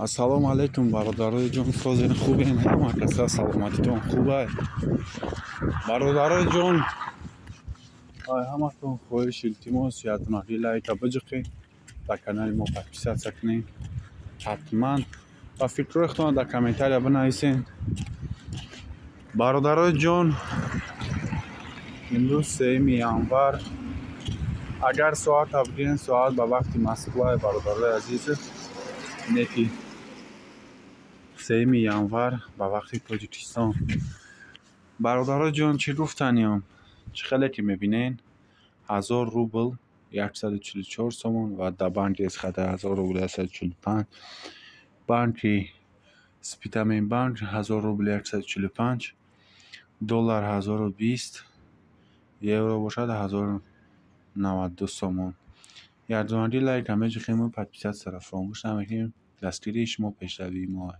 Ассалому алайкум, бародарои ҷон, созен, хубен? Ҳама каса саломатитон хубай? Бародарои ҷон, ҳаматон хоҳиш, илтимос, ятмаги лайка биҷиқед, ба канали мо подписаться кунед ҳатман ва фикрҳои худтонро дар комментария бинависед. Бародарои ҷон, имрӯз 3 январ. Агар соата бигирем, соат ба вақти Москвае, бародарои азиз, неки 3 январ ба вақти Тоҷикистон. Бародарои ҷон, чӣ гуфтаниём? Чӣ хеле ки мебинед, 1000 рубл 144 сомон ва дар банки СХТ 1000 рубл 145, банки Спитамен банк 1000 рубл 145, доллар 1020, евро бошад 1092 сомон. Якдонагӣ лайка меҷиқему подписаться ро фаромӯш намекунем. Дастгирии шумо пешравии моа.